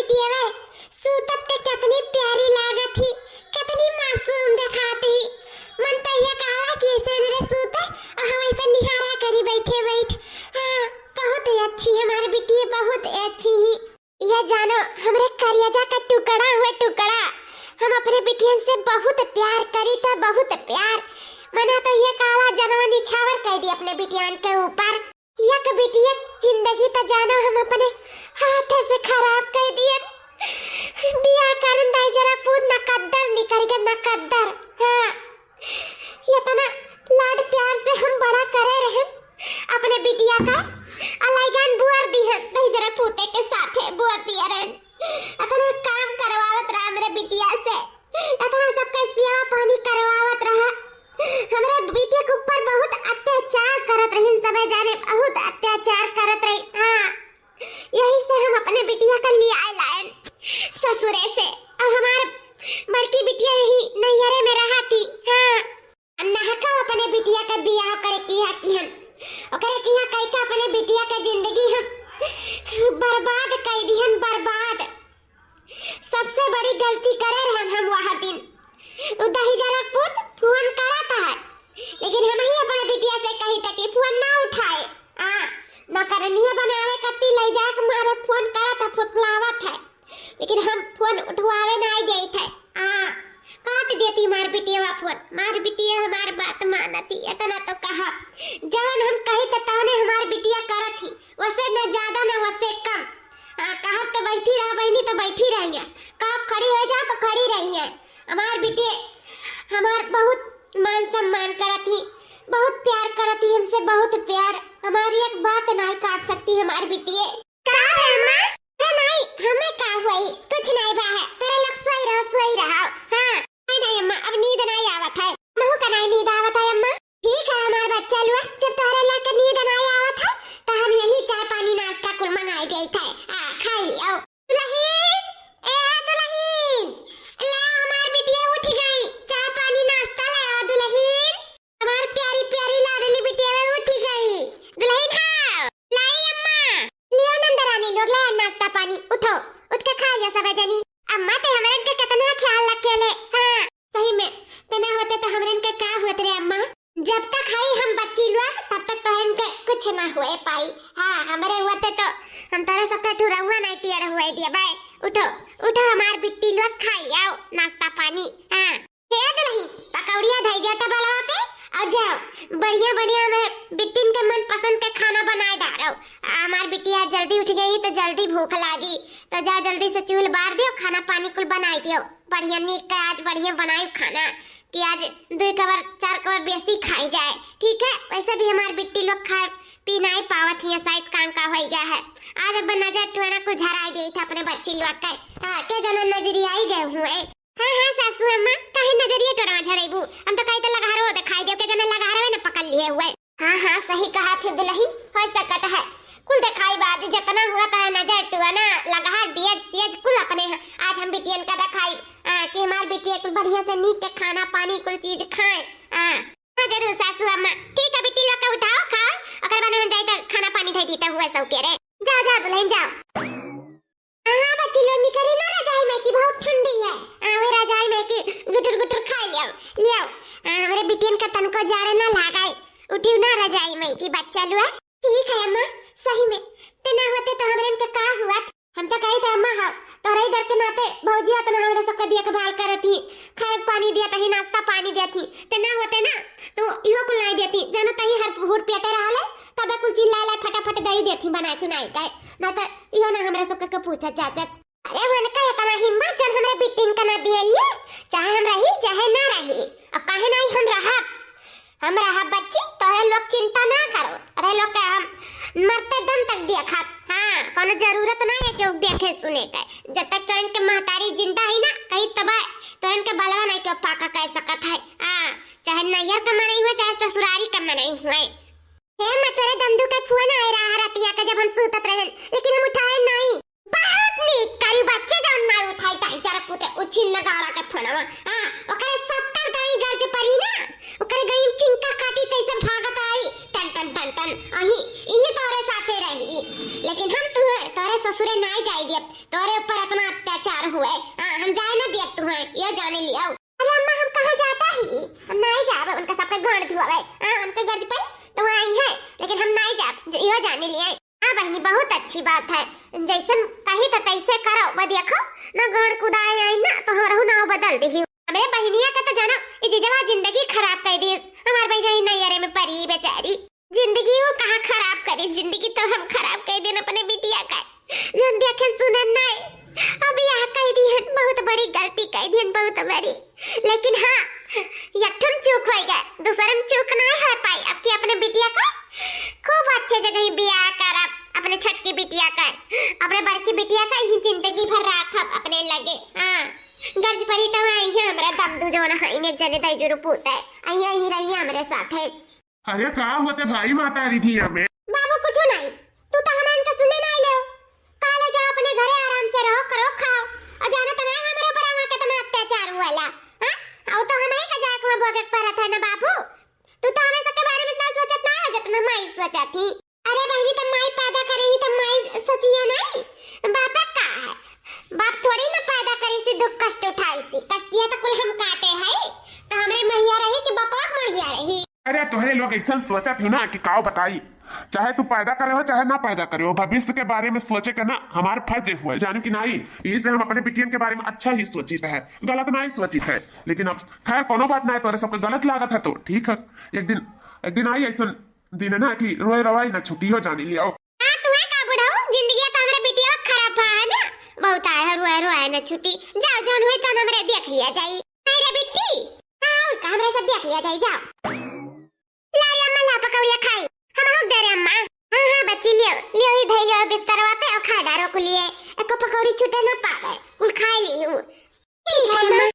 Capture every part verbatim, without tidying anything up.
बिटियवा सूतत के कितनी प्यारी लागत ही, कितनी मासूम देखात ही। मन तो ये कहला कि ऐसे मेरे सूते और हम ऐसे निहारा करी बैठे बैठ। हाँ, बहुत ही अच्छी हमारी बिटिया, बहुत ही अच्छी ही। ये जानो, हमरे करेजा का टुकड़ा हुए टुकड़ा, हम अपने बिटियन से बहुत प्यार करी था, बहुत प्यार। मना तो ये कहला जनवा निछावर कर दी अपने बिटियन के ऊपर। एक बिटिया जिंदगी तो जानो हम अपने हाथ से खराब कर दिए। बियाह करन दहिजरा पूत नकद्दर निकल के, नकद्दर। हाँ, इतना लाड प्यार से हम बड़ा करे रहन अपने बिटिया का, अलैगन बुअर दिहन दहिजरा पूते के साथे बुअर दिया रहन। इतना काम करवावत रहा हमरे बिटिया से, इतना सबके सेवा पानी करवावत रहा। हमरे बिटिया के ऊपर बहुत अत्याचार करत रही, सब जाने बहुत अत्याचार करत रही। हाँ, यही से हम अपने बिटिया का लियाए लायन ससुरे से। अब हमार बड़की बिटिया यही नैहरे में रहा थी। हाँ, नहका अपने बिटिया का बियाह करे किहा किहन, ओकरे किहा कई का अपने बिटिया का जिंदगी हम बर्बाद कर दिहन, बर्बाद। सबसे बड़ी गलती करे रहन हम वह दिन। उ दहिजरा पूत फोन करत है, लेकिन हम ही अपने बिटिया से कही था कि फोन ना उठाए। आ, नौकरनिया बनावे कत्ती ले जाए के मारे फोन करत है, फुसलावत है, लेकिन हम फोन उठवावे ना देत है। आ, काट देती मार बिटिया फोन। मार बिटिया हमार बात मानती, इतना तो कहा, जवन हम कही तो तवने हमार बिटिया करत ही, वसे न ज्यादा न वसे कम। आ, कहब तो बैठी रह बहनी तो बैठी रहिए, कहब खड़ी हो जा तो खड़ी रहिए। हमार बिटिया हमार बहुत मान सम्मान करत ही, बहुत प्यार करत ही हमसे, बहुत प्यार। हमारी एक बात नाई काट सकती हमार बिटिया। का है अम्मा? अरे नाई, हमें का हुई? कुछ नाई बा है, तेरे लोग सोई रहो, सोई रहो। हाँ, नाई, नाई अम्मा, अब नींद नाई आवत है। महू का नाई नींद आवत है अम्मा। ठीक है हमार बच्चा लुआ, जब तोहरे लोग के नींद नाई आवत है, तो हम यही चाय पानी नाश्ता कुल मंगाई देत है। आ, खाई लियो। दुलहिन, ए दुलहिन, ले हमार बिटिया उठ गई, चाय पानी नाश्ता ले आओ दुलहिन। हमार प्यारी प्यारी लाडली बिटिया उठ गई। दुलहिन हाँ, लाई अम्मा। लियो नंदरानी लोग, ले नाश्ता पानी, उठो, उठ के खा लियो सब जनी। अम्मा ते हमरन के कितना ख्याल रखेले। हाँ, सही में, ते ना होते तो हमरन के का होत रे अम्मा? जब तक हई हम बच्ची लोग, तब तक तोहरन के कुछ ना हुए पाई। हाँ, हमरे होते तो हम तोरे सबके ठुरहुआ नहीं टियर हुए दिए बाय। उठो, उठो हमार बिट्टी लोग, खाई आओ नाश्ता पानी। हाँ। हे दुलही, पकौड़िया धई गया टेबलवा पे, और जाओ, बढ़िया बढ़िया हमरे बिट्टिन के मनपसंद के खाना बनाए डारो। आ, हमार बिट्टी आज जल्दी उठ गई तो जल्दी भूख लागी, तो जाओ जल्दी से चूल्ह बार दियो, खाना पानी कुल बनाई दियो। बढ़िया नीक के आज बढ़िया बनाई खाना। कि आज दुई कवर, चार कवर बेसी खाई जाए। ठीक है, वैसे भी हमार बिट्टी लोग खाए पी नाई पावत हिया, शायद काम का होई गया है। आज अब नजर टोना कुछ झराई देई था अपने बच्ची लोग के। हाँ, के जना नजरी आई गए हुए। हाँ, हाँ, सासू अम्मा, काहे नजरिया टोना झरेबू? हम तो कही तो लगहरो दिखाई दे, के जना लगहरवे न पकड़ लिए हुए। हाँ, हाँ, सही कहा थी दुलही, हो सकत है। कुल दिखाई बाज जितना हुआ था नजर टोना, लगहर बियज सियज कुल अपने हैं। आज हम बिटियन का दिखाई, आ, कि हमार बिटिया कुल बढ़िया से नीक के खाना पानी कुल चीज खाए। आ, हाँ, जरूर सासू अम्मा। ठीक है, बिट्टी लोग के उठाओ, खाओ, ओकर बाद हम जाई त खाना पानी धई दी त हुआ सब के रे। जाओ, जाओ दुलहिन, जाओ। हाँ, बच्ची लोग निकरी ना रजाई में की बहुत ठंडी है। आवे रजाई में की गुटर गुटर खा लियो, लियो। आ, हमरे बिटियन का तनको जाड़े ना लागाई। उठियो ना रजाई में की बच्चा लोग। ठीक है अम्मा, सही में। ते ना होते तो हमरे इनका का हुआ? हम तो कही था, अम्मा, हाँ, तोहरे ही डर के नाते भौजी इतना हमरे सबके देखभाल करत ही, खाए पानी देत ही, नाश्ता पानी देत ही। ते ना होते ना, तो इहो कुल नहीं देती। जानो तही हर हुर पेटे रहले, तबे कुल चिल्लाए लाए फटाफट दे देती बनाए चुनाई के। ना तो इहो ना हमरे सबके के पूछत जाचत। अरे, उनका इतना हिम्मत जन हमरे बिटिन का ना दिए लिए, चाहे हम रही, चाहे ना रही। अब काहे नहीं हम रहब? हम रहब बच्ची, तोहरे लोग चिंता ना करो। अरे लोग के हम मरते दम तक देखब। हाँ, कोनो जरूरत ना है केहू देखे सुने के। जब तक तोरन के महतारी जिंदा है ना, कहीं तबे तोरन के बलवा नहीं केहू पाका कह सकत है। हाँ, चाहे नैहर का मनई हुए, चाहे ससुरारी का मनई हुए। हे मतरे दमदू के फोन आए रहा रतिया के जब हम सूतत रहन, लेकिन हम उठाए नहीं। बहुत नीक करी बच्चे जौन ना उठाई ताई जरा पुते उछिन नगाड़ा के फोनवा। हाँ, ओकरे सत्तर दाई गर्ज परी ना, ओकरे गई चिंका काटी तैसे भागत आई, टन टन टन टन। अही, इही तोरे साथे रही, लेकिन हम तुहे तोरे ससुरे नाई जाई दियब। तोरे ऊपर इतना अत्याचार हुए, हाँ, हम जाए ना दियब तुहैं, यह जाने लियो। अरे अम्मा, हम कहाँ जाता ही? हम नाहीं जाब, उनका सबके गांड धुआवे। हाँ, उनके गरज पड़ी तो आई है, लेकिन हम नाहीं जाब, ज-, यह जाने लिए। हाँ बहिनी, बहुत अच्छी बात है, जैसन कही तो तैसे करो। वो देखो ना, गांड कुदाए आई ना तो हमरहू नाव बदल दिही। हमरे बहिनिया का तो जानो, ई जीजवा जिंदगी खराब कर दी। हमार बहिनिया ई नैहरे में परी बेचारी। जिंदगी वो कहाँ खराब करी, जिंदगी तो हम खराब कर दिन अपने बिटिया का। जौन देखे सुने नाहीं, अब यह कह दिहन, बहुत बड़ी गलती कह दिहन, बहुत बड़ी। लेकिन हाँ, एक ठुम चूक होइगा, दूसरे में चूक नाहीं हो पाई। अब की अपने बिटिया का खूब अच्छे जगह ही बियाह करब, अपने छोटकी बिटिया का, अपने बड़की बिटिया का ही जिंदगी भर राखब अपने लगे। हाँ, गरज पड़ी तो आई है हमरा दमदू जौन है, इन्हें जने दाई जुरु पूत है, आई, आई रही हमरे साथ है। अरे का होते भाई, माता री थी हमें। बाबू कुछ नहीं, तू तो हमारे इनका सुने ना ले। काले जाओ अपने घरे आराम से रहो, करो, खाओ। और जाना तो नहीं हमारे ऊपर वहाँ कितना अत्याचार हुआ ला, हाँ? और तो हमें का जाए के वहाँ भोगे के पड़त है ना बाबू। तू तो हमें सबके बारे में इतना सोचत ना है जितना माई सोचत थी। अरे बहनी, तब माई पैदा करे ही तब माई सोचिए नहीं, बाप का है? बाप थोड़ी ना पैदा करे से दुख कष्ट उठाए से, कष्टिया तो कुल हम काटे है, तो हमरे महिया रही कि बापा महिया रही। अरे तोहरे लोग ऐसा सोचत हो ना कि काव बताई, चाहे तू पैदा करे हो चाहे ना पैदा करे हो, भविष्य के बारे में सोचे के ना हमार फर्ज हुआ है, जाने कि नहीं। इसे हम अपने बिटियन के बारे में अच्छा ही सोचित है, गलत नहीं सोचित है। लेकिन अब खैर कोनो बात नहीं, तोरे सबके गलत लागत है तो ठीक है, एक दिन, एक दिन आई ऐसा दिन ना कि रोए रवाई ना छुट्टी हो जाने लियो। हाँ, तुम्हें का बुढ़ऊ, जिंदगी तो हमरे बिटिया खराब भा है ना, बहुत आए है रोए रोए ना छुट्टी। जाओ जौन हुई तो हमरे देख लिया जाई। नहीं रे बिट्टी, हाँ, और का हमरे सब देख लिया जाई, जाओ। ला रे अम्मा, ला पकौड़िया खाई। हम हो दे रे अम्मा। हाँ, हाँ, बच्ची, लियो, लियो, ही धई लियो बिस्तरवा पे और खा डारो को लिए। एको पकौड़ी छूटे ना पावे, कुल खा ली हूँ। ठीक है, अम्मा।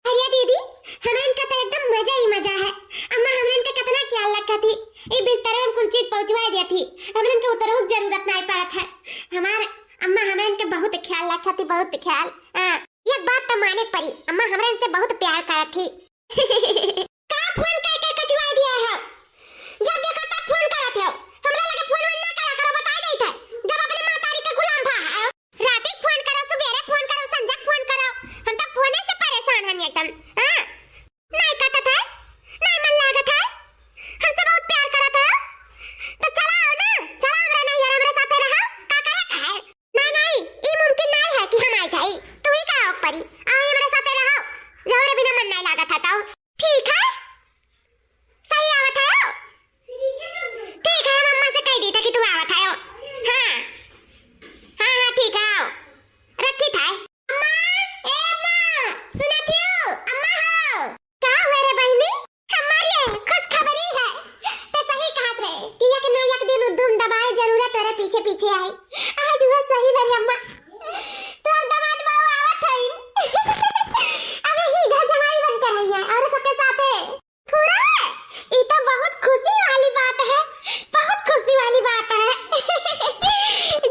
अरे दीदी, हमरा इनका तो एकदम मजा ही मजा है। अम्मा, हमरा इनका कितना ख्याल रखा थी। ये बिस्तरवा में कुल चीज पहुँचवा दिया थी। हमरा इनके उतरहु की जरूरत नहीं पड़त है। हमार अम्मा, हमरा इनके बहुत ख्याल रखा थी, बहुत ख्याल। हाँ, ये बात तो माने पड़ी। अम्मा, हमरा इनसे बहुत प्यार करा थी। का फोन कर कर कचुआ दिया है? जब देखा तब फोन करत हो। हमरा लगे फोन वोन ना करा करो, बताई देत है। जब अपने महतारी के गुलाम भा है। राती फोन करो, सुबेरे फोन करो, संझा फोन करो। हम तो फोने से परेशान हन एकदम। हाँ? नहीं कटत है, नहीं मन लागत है। हमसे बहुत प्यार करत है। तो चला आओ ना, चला हमरे नैहर, हमरे साथे रहो। का करे का है? नहीं, नहीं, ई मुमकिन नहीं है कि हम आ जाई। तू ही का आओ परी, आओ हमरे साथे रहो। जौरे बिना मन नहीं लागत है तो। ठीक है, सही आवत है। ठीक है, हम अम्मा से कह दी था कि तू आवत है। हाँ, हाँ, हाँ, ठीक है, आओ। रखी था। अम्मा, ए अम्मा, सुनत हो? अम्मा हो। का हुआ रे बहिनी? हमारी है, खुशखबरी है। तो सही कहत रहे कि एक न एक दिन उ दुम दबाए जरूर तोरे पीछे पीछे आई। आज हुआ सही बा रे अम्मा। तोर दामाद बाबू आवत हईन। अबे ही घर जमाई बन कर आई है और सबके साथे। पूरा? ई तो बहुत खुशी वाली बात है, बहुत खुशी वाली बात है।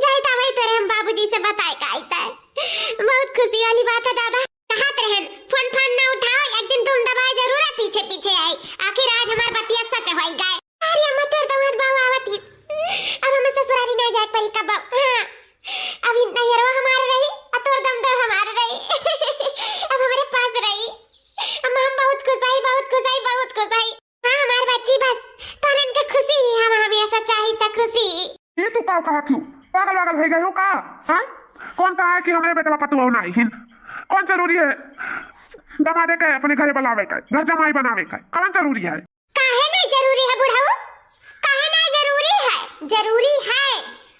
जाई तो वही तेरे हम बाबूजी से बताए का आई तो। बहुत खुशी वाली बात है दादा। कहत रहन, फोन फान ना उठाओ, एक दिन दुम दबाए जरूर है, पीछे पीछे आई। आखिर आज हमार बतिया सच होई गए। अरे अम्मा, तोर दामाद बाबू आवत ही। अब हमें ससुरारी ना जाए पड़ी कब। हाँ, अभी नैहरवा हमार रही, आ तोर दमदर हमार रही। अब हमारे पास रही। अम्मा, हम बहुत खुश आई, बहुत खुश आई, बहुत खुश आई। हाँ, हमार बच्ची बस, तोहन के खुशी ही हम हमेशा चाही त खुशी। ये तू का कहा क्यों? पागल वागल हो गए हो का? हाँ? कौन कहा है कि हमरे बेटवा पतुआ ना आइहिन? कौन जरूरी है दमादे के अपने घरे बुलावे का, घर जमाई बनावे का? कौन जरूरी है? काहे नहीं जरूरी है बुढ़ऊ? काहे नहीं जरूरी है? जरूरी है।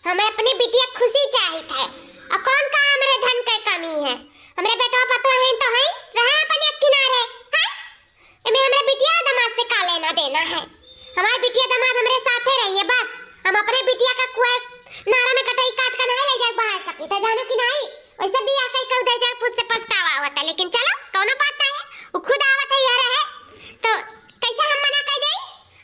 हमें अपनी बिटिया खुशी चाहित है। और कौन का हमरे धन के कमी है? हमरे बेटवा पतोह हैं तो हैं, रहे अपन एक किनारे, हैं? एमे हमरे बिटिया दमाद से का लेना देना है? हमार बिटिया दमाद हमरे साथे रहिए बस। हम अपने बिटिया का कुएं नारा में कटाई काट के नहीं ले जाए बाहर सकी था, जानो कि नहीं? वैसे भी आके कऊ दे जाए, पूत से पछतावा आवत है, लेकिन चलो, कौनो बात नहीं है, वो खुद आवत है, यहाँ रहे, तो कैसे हम मना कर दे?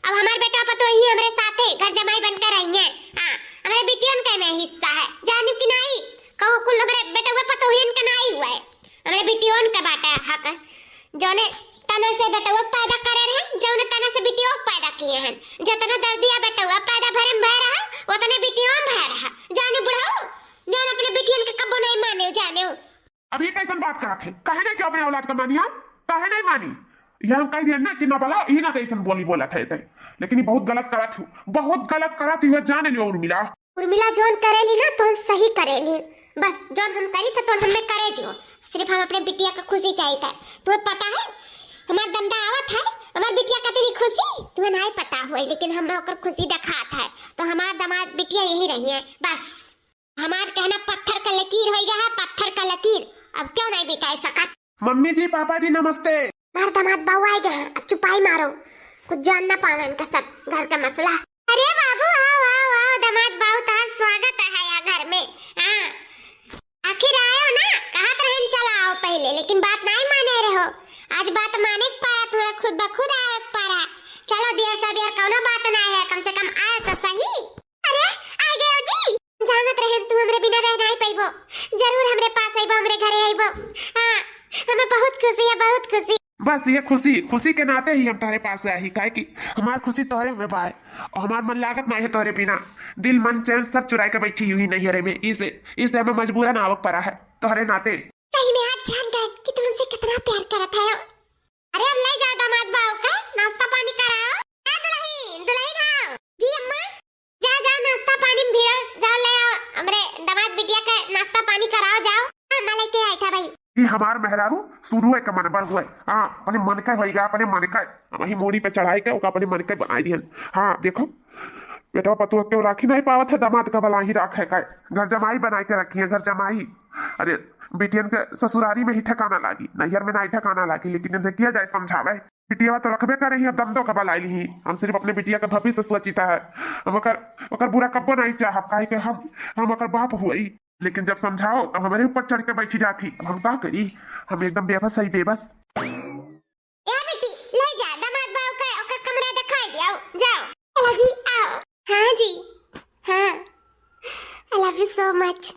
अब हमार बेटवा पतोही हमरे साथे घर जमाई बनकर रहिए। हाँ, हमरे बिटियन का में हिस्सा है, जानिब कि नहीं? कहू कुल हमरे बेटवा पतोहियन का नहीं हुआ है, हमरे बिटियन का बाटा हक। जौने तना से बेटवा पैदा करे रहे, जौने तना से बिटियो पैदा किए हैं। जितना दर्दिया बेटवा पैदा भरे में भय रहा, उतने बिटियो में भय रहा। जानिब बुढ़ऊ, जाना जाने हो। अब ये कैसन बात करत है? काहे नहीं कि अपने औलाद का मानिया? काहे नहीं मानी? ये हम कह दिए ना कि ना बोला, यही ना तो ऐसन बोली बोलत है तै। लेकिन ये बहुत गलत करत हूँ, बहुत गलत करत हूँ, जाने लियो उर्मिला। उर्मिला जौन करेली ना, तो सही करेली। बस जौन हम करी थे, तो हमें करे दियो। सिर्फ हम अपने बिटिया का खुशी चाहिए था। तुम्हें पता है, हमार दमदा आवत है, हमार बिटिया का तेरी खुशी तुम्हें नहीं पता हुई, लेकिन हम ओकर खुशी दिखात है। तो हमार दामाद बिटिया यही रही है, बस। हमार कहना पत्थर का लकीर होई गया है, पत्थर का लकीर। अब क्यों नहीं बिकाए सकत? मम्मी जी, पापा जी, नमस्ते। हमार दामाद बाऊ आए गए हैं, अब चुपाई मारो, कुछ जान ना पावे इनका सब घर का मसला। अरे बाबू, आओ, आओ, आओ, दामाद बाऊ, तार स्वागत है यहाँ घर में। हाँ, आखिर आयो ना, कहत रहन चला आओ पहले, लेकिन बात नहीं माने रहो। आज बात माने के पड़ा, तुम्हें खुद ब खुद आवे के पड़ा। चलो दिया सब यार, कौनो बात ना है, कम से कम आए तो सही। अरे, आ गए हो जी। जानत रहे तू हमरे बिना रह नहीं पइबो, जरूर हमरे पास अइबो, हमरे घरे अइबो। हाँ, हमें बहुत खुशी है, बहुत खुशी। बस ये खुशी, खुशी के नाते ही हम तोहरे पास आही, काहे कि हमार खुशी तोहरे में बा, और हमार मन लागत ना है तोहरे बिना। दिल, मन, चैन सब चुराए के बैठी हुई नहीं है रे में, इसे, इसे हमें मजबूरन आवक पड़ा है तोहरे नाते। सही में आज जान गए कि तुम हमसे कितना प्यार करत है। अरे अब ले जाओ दामाद बाऊ का नाश्ता पानी कराओ। ए दुल्हन, दुल्हन आओ। जी अम्मा। जाओ, जाओ, नाश्ता पानी में भिड़ो, जाओ ले आओ, हमरे दामाद बिटिया का नाश्ता पानी कराओ, जाओ। हाँ, मैं लेके आई था भाई। ये हमार मेहरारू शुरू है के मन बढ़ हुए। हाँ, अपने मन का होइगा, अपने मन का। वही मूड़ी पे चढ़ाई के ओका अपने मन का बनाई दिहन। हाँ, देखो, बेटवा पतोह के राखी नहीं पावत है, दामाद का भला ही राख है का। घर जमाई बनाई के रखी है, घर जमाई। अरे, बिटियन के ससुरारी में ही ठिकाना लागी, नैहर में नहीं ठिकाना लागी, लेकिन इन्हें किया जाए समझावे। बिटिया तो रखबे करे ही, अब दमदो का बलाई ली। हम सिर्फ अपने बिटिया का भविष्य सोचिता है। हम ओकर, ओकर बुरा कब्बो नहीं चाहब, काहे कि हम, हम ओकर बाप हुई। लेकिन जब समझाओ तो हमरे ऊपर चढ़ के बैठी जाती। अब हम का करी? हम एकदम बेबस है, बेबस। ए बेटी, ले जा दामाद बाऊ का ओकर कमरा दिखाई दियाओ, जाओ। चलो जी, आओ। हाँ जी, हाँ। I love you so much।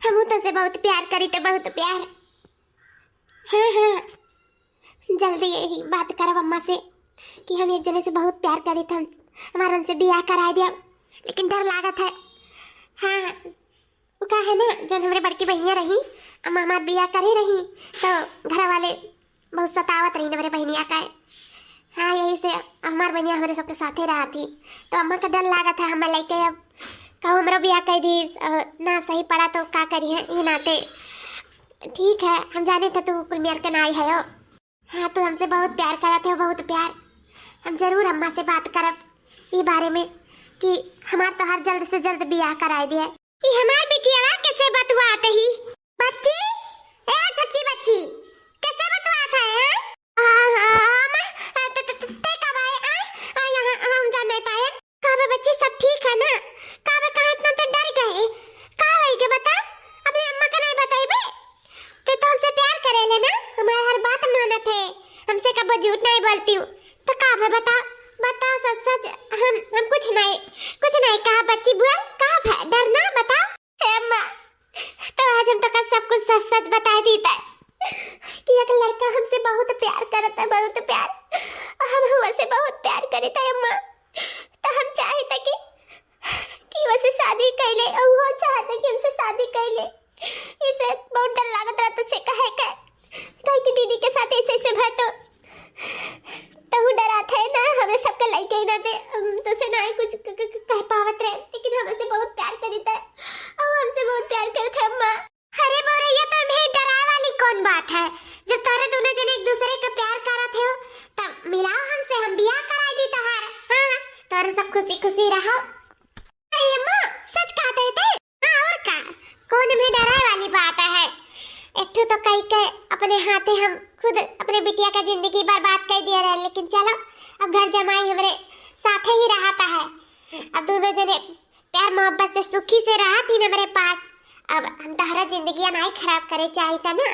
हमहू तो से बहुत प्यार करी, तो बहुत प्यार। हाँ, हाँ। जल्दी यही बात करब अम्मा से कि हम एक जने से बहुत प्यार करी थे, हमार उनसे बियाह कराए दिया, लेकिन डर लागत है। हाँ, वो का है ना, जब हमरे बड़की बहिनिया रही, अम्मा हमार बियाह करे रही, तो घर वाले बहुत सतावत रही हमरे बहिनिया का। हाँ, यही से हमार बहिनिया हमरे सबके साथे रहत ही, तो अम्मा का डर लागत है, हम लइके अब कहूँ हमरो बियाह कर दी, अ, ना सही पड़ा तो का करी है, ये नाते। ठीक है, हम जाने थे तू कुल मेर के नाई है। हाँ, तू हमसे बहुत प्यार करत हो, बहुत प्यार। हम जरूर अम्मा से बात करब ई बारे में कि हमार तोहार जल्द से जल्द बियाह कराए दिए। ई हमार बिटियावा कैसे बतुआत ही? बच्ची, ए छोटकी बच्ची, कैसे बतुआत है, हाँ? आ, आ, आ, अम्मा, आ, त, त, त, ते कब आए, आ? आ, यहाँ हम जान नहीं पाए। का बे बच्ची, सब ठीक है ना? का बे, कहाँ इतना ते डर गए? का होई के बता? अपने अम्मा का नहीं बताइबे? ते तो हमसे प्यार करेले ना, हमार हर बात मानत है, हमसे कबो झूठ नहीं बोलती हूँ। तो का बे बता, बता सच सच, हम, हम कुछ नहीं, कुछ नहीं कहा बच्ची, बोल का बे, डर ना, बता। हे अम्मा, तो आज हम तोका सब कुछ सच सच बताए दीता है कि एक लड़का हमसे बहुत प्यार करता है, बहुत प्यार, और हम हुआ से बहुत प्यार करीता है अम्मा। तो हम चाहिता कि, कि वसे शादी कैले, और वो चाहता कि हमसे शादी कैले। इसे बहुत डर लागत रहता से कहे के, कहे कि दीदी के साथ ऐसे ऐसे भय तो तहु डरात है ना, हमरे सबके लइके ही ना दे, हम तो से ना ही कुछ क-, क-, क-, कह पावत रहे, लेकिन हम उसे बहुत प्यार करीत है, और हमसे बहुत प्यार करत है अम्मा। अरे बौरैया, तो इनमें डराए वाली कौन बात है? जब तोरे दोनों जने एक दूसरे के प्यार करत हो, तब मिलाओ हमसे, हम बियाह कराई दी तोहार। हाँ, तोरे सब खुशी खुशी रहो। अरे अम्मा, सच कहत है ते? हाँ, और का? कौन भी डराए वाली बात है? एक ठो तो कई के अपने हाथे हम खुद अपने बिटिया का जिंदगी बर्बाद कर दिया रहे, लेकिन चलो, अब घर जमाई हमरे साथे ही रहता है। अब दोनों जने प्यार मोहब्बत से सुखी से रहत ही हमरे पास। अब हम तोहरा जिंदगिया नहीं खराब करे चाहिता ना,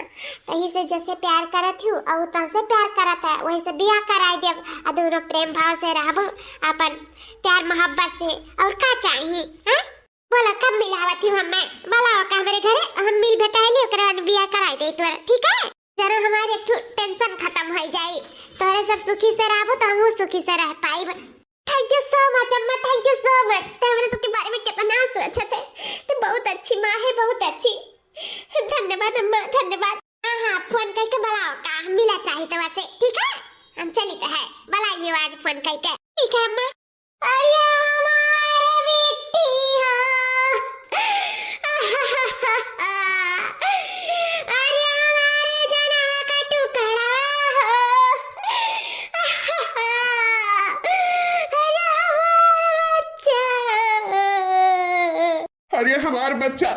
तही से जैसे प्यार करत हूँ और तहसे प्यार करत है, वही से बियाह कराई देब, आ दोनों प्रेम भाव से रहबो अपन प्यार मोहब्बत से, और का चाहिए, हैं? बोला, कब मिलावत हूँ हमें? बोला, ओका हमरे घरे, हम मिल भेटाइली, ओकरे बाद बियाह कराई दे तोर, ठीक है? जरा हमारे एक ठो tension खत्म हो जाई, तोरे सब सुखी से रहबो तो हमहू सुखी से रह पाइब। Thank you so much अम्मा, thank you so much। ते हमरे सबके बारे में कितना सोचत है। ते बहुत अच्छी माँ है, बहुत अच्छी। धन्यवाद। अम्मा, धन्यवाद। हाँ, हाँ, फोन कइके बुलाओ, का मिला चाही तो वैसे, ठीक है? हम चली तो है, बुलाइए आज फोन कइके। ठीक है अम्मा। अरे हमार बिट्टी हो। अरे हमारे जना का टुकड़ा हो। अरे हमार बच्चा। अरे हमार बच्चा,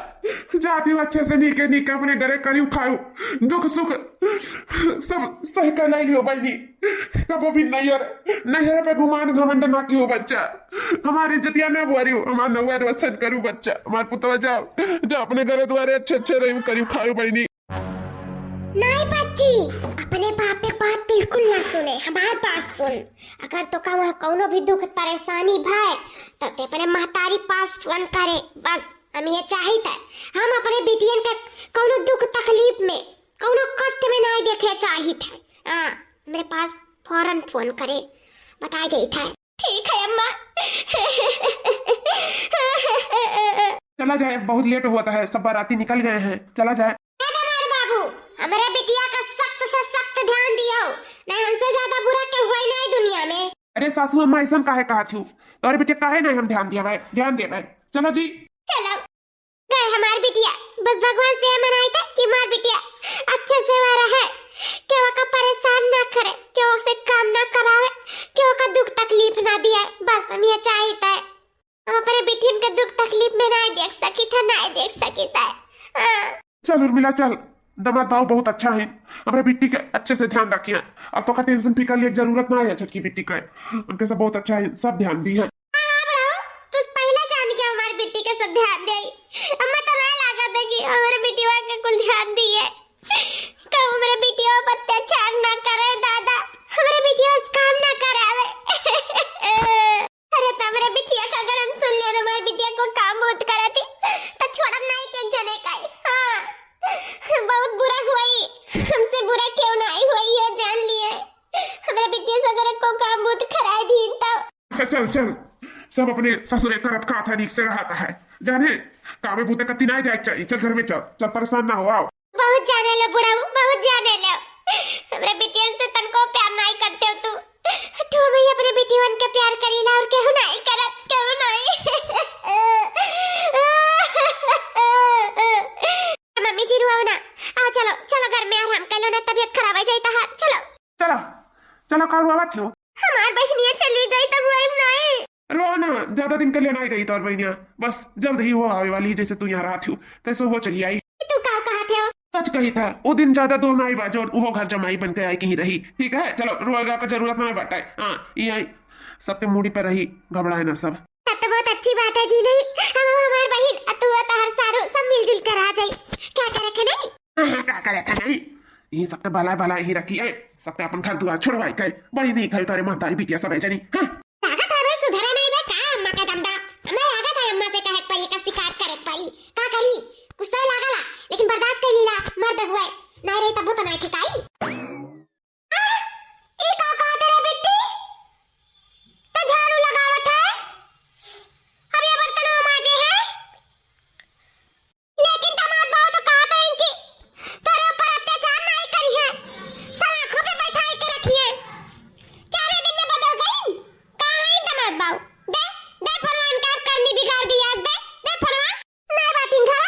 जाती हूँ अच्छे से नीके नीके अपने घरे करियो खायो, दुख सुख सब सह के लै लियो बहिनी। कबो भी नैहर, नैहर पे गुमान घमंड ना कियो बच्चा। हमार इज्जतिया ना बुआरियो, हमार नौआ रोशन करू बच्चा। हमार पुतवा जाओ, जाओ अपने घरे द्वारे अच्छे अच्छे रहियो करियो खायो बहिनी। नहीं बच्ची, अपने बाप के बात बिल्कुल ना सुने, हमार बात सुन। अगर तोका वहाँ कौनो भी दुख परेशानी भय, तो ते अपने महतारी पास फोन करे, बस हम ये चाहित है। हम अपने बिटियन के कौनो दुख तकलीफ में, कौनो कष्ट में नहीं देखे चाहित है। हाँ, हमरे पास फौरन फोन करे, बताई देइत है। ठीक है अम्मा। चला जाए, बहुत लेट होता है, सब बाराती निकल गए हैं, चला जाए। ए दमाद बाबू, हमरे बिटिया का सख्त से सख्त ध्यान दियो, नहीं हमसे ज्यादा बुरा केहू है नहीं दुनिया में। अरे सासू अम्मा, ऐसन काहे कहत हू? तोरे बिटिया काहे नहीं हम ध्यान दिया भाई, ध्यान दे भाई। चलो जी। चलो, गए हमार बिटिया, बस भगवान से हम मनाइत है कि हमार बिटिया अच्छे से वह रहे, केहू का परेशान ना करे, केहू से काम ना करावे, केहू का दुख तकलीफ ना दिए, बस हम ये चाहित है। हम अपने बिटियन के दुख तकलीफ में नहीं देख सकित है, नहीं देख सकित है। हाँ। चल उर्मिला चल, दमाद बाबू बहुत अच्छा है, हमरे बिट्टी के अच्छे से ध्यान रखिए। अब तोका टेंशन फिकर लिए जरूरत ना है छोटकी बिट्टी के, उनके सब बहुत अच्छा है, सब ध्यान दी है। हाँ, हाँ, बड़ऊ, तू पहले जान के हमारी बिट्टी के सब ध्यान दे। अम्मा तो नहीं लागत है कि हमारे बिटिया के कुल ध्यान दी है। कब हमारे बिटिया पर अत्याचार ना करे दादा, हमारे बिटिया से काम ना करावे। अरे, त हमरे बिटिया का अगर हम सुन लेन, हमारे बिटिया को काम बहुत करती, त छोड़ब नहीं के जने का। हाँ, बहुत बुरा हुई, हमसे बुरा क्यों नहीं हुई, ये जान लिए। हमरे बिटिया से अगर को काम बहुत कराए दी तब। अच्छा, चल, चल, सब अपने ससुरे करत खात है, नीक से रहत है, जाने, कामे बूते कती ना जाए चाहिए। चल, घर में चल, चल, परेशान ना हो, आओ। बहुत जाने लो बुढ़ऊ, बहुत जाने लो। हमरे बिटियन से तनको प्यार नाई करते हो तू। तू हम ही अपने बिटियन के प्यार करीला और केहू नाई करत, केहू नाई। मम्मी जी रुआओ ना। आओ चलो, चलो घर में आराम कर लो ना, तबीयत खराब हो जाई तहार। चलो। चलो, चलो का रुआवत हो? हमार बहिनिया चली गई तब रोइब नाई। रो ना, ज्यादा दिन के लिए नाई गई तोर बहिनिया, बस जल्द ही वो आवे वाली, जैसे तू यहाँ रहत हो, तैसे वो चली आई। तू का कहत हो? सच कही था, वो दिन ज्यादा दूर नाई बा, जौन उहो घर जमाई बन के आई कहीं रही। ठीक है, चलो, रोएगा का जरूरत नाई बाटे। हाँ, ये आई, सबके मूड़ी पर रही, घबराए ना सब। तब तो बहुत अच्छी बात है जी, नहीं, हम हमार बहिन, अ, तू, अ, तोहर सारू, सब मिलजुल कर आ जाई। क्या करे थे नहीं? हाँ, हाँ, का करे थे नहीं? ये सबके भला भला ही रखी है, सबके अपन घर दुआर छोड़वाई के, बड़ी नीक है तोरे महतारी बिटिया सब है जनी। हाँ। लागत है बे सुधरे नहीं बे का अम्मा का दमदा। हमें लागत है अम्मा से कहे के परी, का शिकायत करे के परी। का करी? गुस्सा लागला, लेकिन बर्दाश्त कर लीला, मर्द हुए। नहीं रही तब तो नहीं ठिकाई। आ, ई का कहत रे बिट्टी? तो झाड़ू लगावत है, अब ये बर्तन वो माजे है। लेकिन दमाद बाबू तो कहत हैं कि तोरे ऊपर अत्याचार नहीं करी है, सलाखों पे बैठाई के रखी है। चार दिन में बदल गई। कहाँ है दमाद बाबू? दे, दे फोनवा, इनका करनी बिगाड़ दिया, दे, दे फोनवा। नहीं बाटिन घर।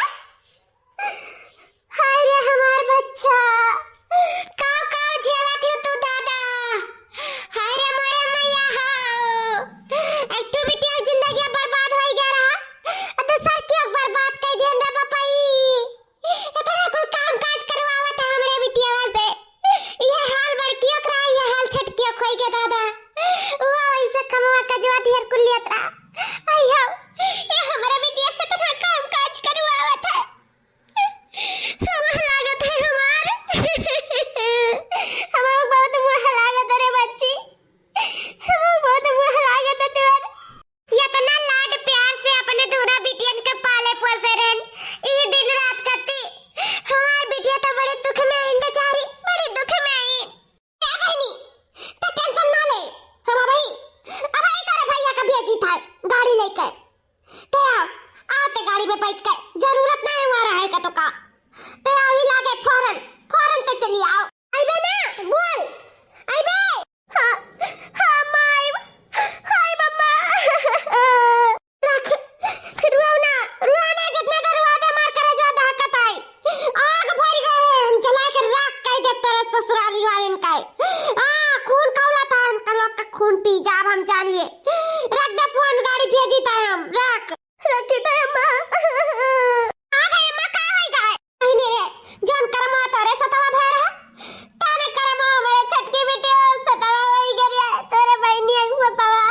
हाय रे हमार बच्चा, लियाओ। आइबे ना, बोल। आइबे। हाँ, हाँ, माई। हाय मम्मा। रख। फिर रुआओ ना, रुआओ ना, जितना देर रुआ दे, मार करे जो दहकत आई। आग भर गए हैं, हम जला के राख कर दे तेरे ससुराली वाले इनका। आ, खून खौला था, उनका लोग का खून पी जाब हम जान लिए। रख दे फोन, गाड़ी भेजी था हम, रख। रखी था अम्मा। हाँ भाई अम्मा, का होई गए? बहिनी रे, जौन करमवा तोरे सतवा भय रहा, ताने करमवा हमरे छोटकी बिटिया सतवा वही गरिया, तोरे बहिनिया के सतवा।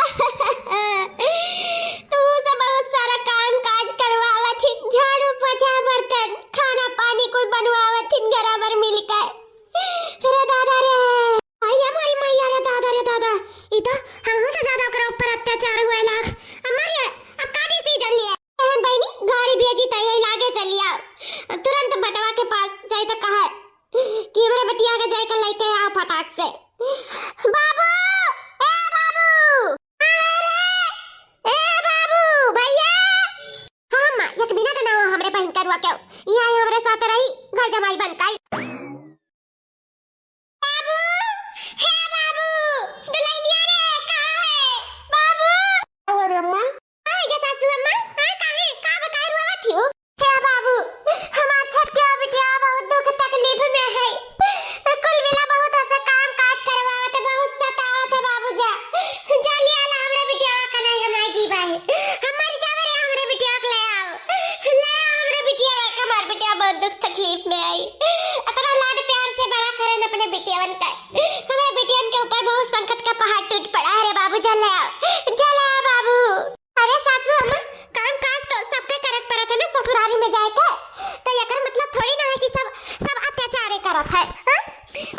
तू से बहुत सारा काम काज करवावत ही, झाड़ू पोछा बर्तन खाना पानी कुल बनवावत ही बराबर मिलकर। अरे दादा रे, भैया मोरी मैया रे दादा रे दादा, ई तो हमहू से ज्यादा ओकरा ऊपर अत्याचार हुए लाग। अम्मा रे, अब का decision लिए? बहन बहिनी, गाड़ी भेजी त यही लागे चली आओ। तुरंत बटवा के पास जाई त कहा कि हमरे बिटिया के जाए के लेके आओ फटाक से। बाबू, ए बाबू, कहाँ है रे? ए बाबू, भैया। हाँ अम्मा, एक मिनट ना हो हमरे बहिन करुआ क्यों? यहाँ आई हमरे साथ रही, घर जमाई बन काई। बाबू, हे बाबू, दुल्हनिया रे, कहाँ है? बाबू। अरे अम्मा। आ गया सासू अम्मा, हाँ, काहे, का बकाए रोवत हो? हे बाबू, हमार छोटके बिटिया बहुत दुख तकलीफ में है। कुल मिला बहुत ऐसा काम काज करवावत है, बहुत सतावत है बाबू जा। जा ले आला हमरे बिटिया का, नहीं हमारे जीवा है। हम मर जावे रे, हमरे बिटिया के ले आओ। ले आओ हमरे बिटिया का, हमार बिटिया बहुत दुख तकलीफ में आई। इतना लाड प्यार से बड़ा करन अपने बिटियावन का। हमरे बिटियन के ऊपर बहुत संकट का पहाड़ टूट पड़ा है रे बाबू, जा ले आओ, जा ले आओ बाबू। अरे सासू अम्मा, काम काज तो सबके करे के पड़त है ना ससुरारी में जाए के। तो एकर मतलब थोड़ी ना है कि सब, सब अत्याचारे करत है, हाँ?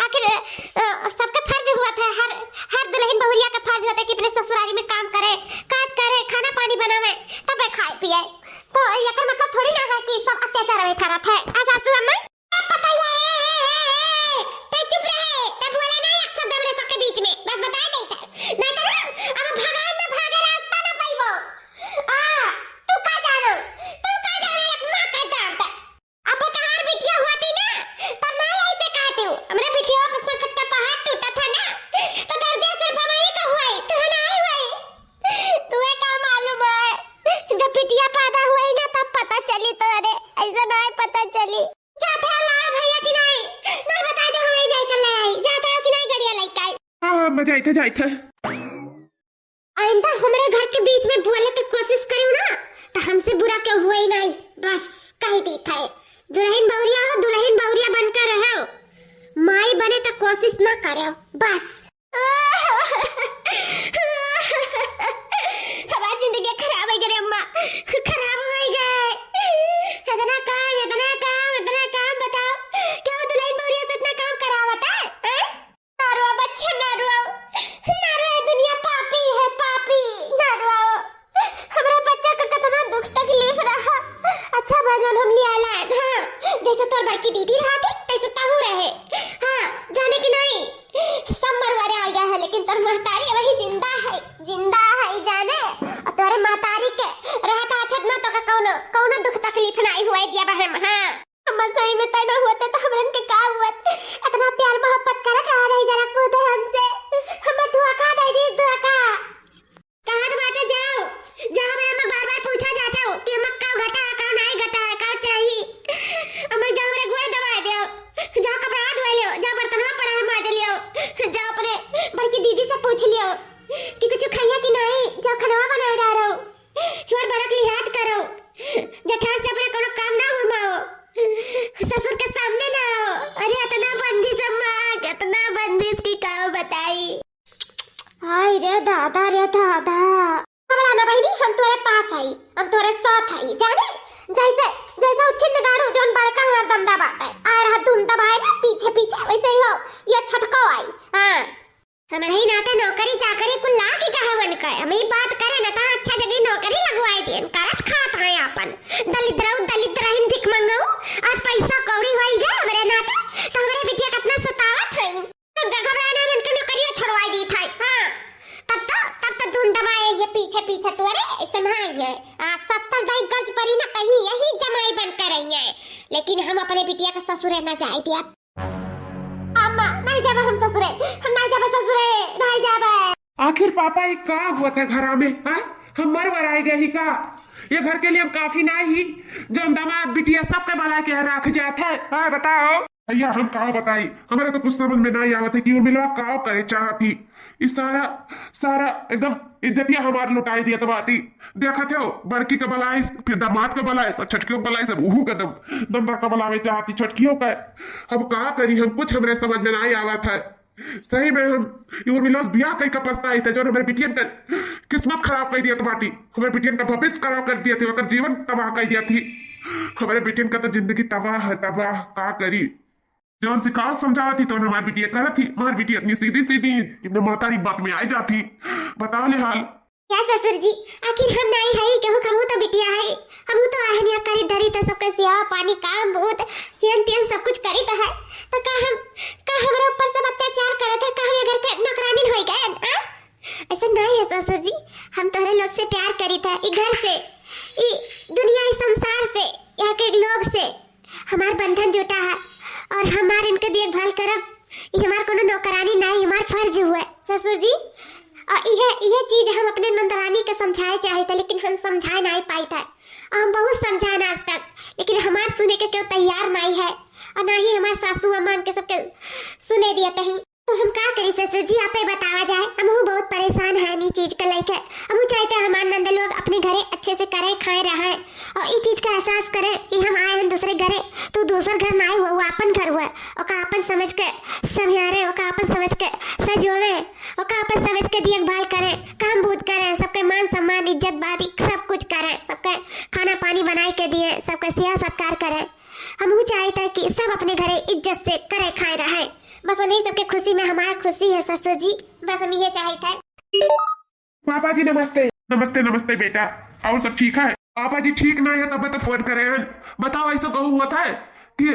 आखिर, अ, सबके फर्ज हुआ था, हर, हर दुल्हन बहुरिया का फर्ज होता है कि अपने ससुरारी में काम करे, काज करे, खाना पानी बनावे, तबे खाए पिए। तो एकर मतलब थोड़ी ना है कि सब अत्याचार में करत है। आ सासू अम्मा? ए पतैया, ए, ए, ए, ए, ते चुप रहे, ते बोले ना एक शब्द हमरे सबके बीच में, बस बताए दे इधर। नहीं तो ना, अब भागे ना भागे रास्ता ना पाइबो। आ, तू का जानो, तू का जानो एक माँ का दर्द। अब तोहार बिटिया होती ना, तब ना ऐसे कहते हो। हमरे बिटिया पर संकट का पहाड़ टूटा था ना, तो दर्द सिर्फ हमारे का हुआ है, तू ना आई हुआ है। तुहे का मालूम है, जब बिटिया पैदा हुई ना, तब पता चली तोरे, ऐसे ना पता चली। जाते हो लाल भैया कि नहीं? नहीं बताई तो हमें जाई कर ले आई। जाते हो कि नहीं गड़िया लेके आई? हाँ, हाँ, मैं जाइत है, जाइत है। आइंदा हमरे घर के बीच में बोले के कोशिश करियो ना, तो हमसे बुरा क्यों हुआ ही नहीं। बस कह दी थे, दुल्हन बहुरिया हो, दुल्हन बहुरिया बनकर रहो, माई बने का कोशिश ना करो, बस। हमार जिंदगी खराब हो गई रे अम्मा, खराब हो गए। इतना काम, इतना काम, इतना काम, बताओ, क्या वो दुल्हन बहुरिया से इतना काम करावत है, हैं? ना रोवा बच्चा, ना रोवा, ना रोवा, दुनिया पापी है, पापी, ना रोवा। हमरा बच्चा का कितना दुख तकलीफ रहा। अच्छा बा जौन हम लिया लान, हाँ, जैसे तोर बड़की दीदी रहा थी, तैसे तहू रहे। हाँ, जाने कि नहीं, सब मरवारे आ गया है, लेकिन तोर महतारी वही जिंदा है, जिंदा है, जाने। और तोरे महतारी के रहत आछत ना, तो का कौनो, कौनो दुख तकलीफ नहीं हुआ दिया बहन, हाँ। अम्मा, सही में तय ना होते तो हमरन के का हुआ? इतना प्यार मोहब्बत करत रहा रही जरा कूदे हमसे। हमें धोखा दे दी, धोखा। कहाँ तो बाटे जाओ, जाओ मेरा, मैं बार बार पूछा जाता हूँ कि अम्मा का घटा, का नहीं घटा, का चाहिए। अम्मा जाओ मेरे गोड़ दबा दो, जाओ कपड़ा धो लियो, जाओ बर्तनवा पड़ा है माज लियो, जाओ अपने बड़की दीदी से पूछ लियो कि कुछ खाइया कि नहीं, जाओ खाना बना डालो। छोट बड़क लिहाज करो, जेठान से अपने कोनो काम ना हुरमाओ, ससुर के सामने ना आओ। अरे इतना बंदिश अम्मा, कितना बंदिश की का बताई। हाय रे दादा, रे दादा। घबरा ना बहिनी, हम तोरे पास आई, हम तोरे साथ आई, जाने? जैसे, जैसे उछिन्न गाड़ू जौन बड़का हरदम दबाता है, आ रहा धुन दबाए ना पीछे पीछे, वैसे ही हो, ये छटको आई। हाँ। हमरे ही नाते नौकरी चाकरी कुल लागी कहावन का। हम ई बात करे न त अच्छा जगह नौकरी लगवाए दियन। करत खात हैं आपन। दलिद्रऊ, दलिद्रहीन, भिख मंगऊ। आज पैसा कौड़ी होई गए हमरे नाते, त हमरे बिटिया कितना सतावत हैं। तो जब घबराए ना, उनके नौकरिया छोड़वाए दी था। हाँ। तब तो, तब तो धुन दबाए ये पीछे पीछे तोरे, ऐसे ना है। आ, सत्तर दाई गज परी ना कहीं, यही जमाई बन कर रही है। लेकिन हम अपने बिटिया का ससुरे ना जाए दिया। जाबे हम ससुरे, हम नाहीं जाबे ससुरे, नाहीं जाबे। आखिर पापा, ये का हुआ था घरा में, हाँ? हम मर वराए गए ही का? ये घर के लिए हम काफी नाहीं ही, जो हम दामाद बिटिया सबके बलाए के यहाँ रख जात है, हाँ, बताओ। भैया, हम का बताई, हमरे तो कुछ समझ में नाहीं आवत है कि उर्मिलवा का करे चाहत ही। ई सारा, सारा एकदम इज्जतिया हमार लुटाई दियत बाटी। देखत हो, बड़की के बलाइस, फिर दामाद के बलाइस, अब छोटकियो के बलाइस, अब उहू के दम, दम भर के बलावे चाहती छोटकियो के। अब का करी हम, कुछ हमरे समझ में नाहीं आवत है। सही में हम ई उर्मिला से बियाह कई के पछताई थे, जो हमरे बिटियन के किस्मत खराब कर दियत बाटी, हमरे बिटियन का भविष्य खराब कर दियत ही, ओकर जीवन तबाह कर दियत ही। हमरे बिटियन का तो जिंदगी तबाह है, तबाह, का करी। जौन सिखावत समझावत ही, तौन हमार बिटिया करत ही। हमार बिटिया इतनी सीधी सीधी, इतने महतारी बात में आए जात ही। बताओ ले हाल। क्या ससुर जी, आखिर हम नाहीं हई, केहू, हमहू तो बिटिया हई, हमहू तो आहनिया करी धरी तो सबके सेवा पानी, काम बूत, हेन तेन सब कुछ करी तो है, तो का हम, का हमरे ऊपर सब अत्याचार करत है, का हम ये घर के नौकरानी होई गए, आ? ऐसा नाहीं है ससुर जी, हम तोहरे लोग से प्यार करी था, ई घर से, ई दुनिया, ई संसार से, यहाँ के लोग से, हमार बंधन जुटा है और हमार इनके देखभाल करब, ई हमार कोनो नौकरानी नाहीं, हमार फर्ज हुआ है। ससुर जी, और इहे, इहे चीज हम अपने नंदरानी के समझाए चाहे थे, लेकिन हम समझाए नाहीं पाई थे। और हम बहुत समझाए आज तक, लेकिन हमार सुने के केहू तैयार नाहीं है, और ना ही हमार सासू अम्मा इनके सबके सुने दिया तही। तो हम का करी ससुर जी, आपे बतावा जाए, हमहू बहुत परेशान है ई चीज के लेके। हमहू चाहते हैं हमार नंद लोग अपने घरे अच्छे से करे, खाए, रहे और ई चीज का एहसास करे कि हम आए हैं दूसरे घरे, तो दूसर घर ना हुआ, वो अपन घर हुआ। ओका अपन समझ के संभारे, ओका अपन समझ के सजोवे, ओका अपन समझ के देखभाल करे, काम बूत करे, सबके मान सम्मान, इज्जत बारी सब कुछ करे, सबके खाना पानी बनाए के दिए, सबके सेवा सत्कार करे। हमहू चाहते हैं कि सब अपने घरे इज्जत से करे, खाए, रहे। बस उन्हीं सबके खुशी में हमार खुशी है ससुर जी, बस हम ये चाहते हैं। पापा जी नमस्ते। नमस्ते, नमस्ते बेटा, और सब ठीक है? पापा जी ठीक ना है तब तो फोन करे हैं। बताओ, ऐसा कहू हुआ था कि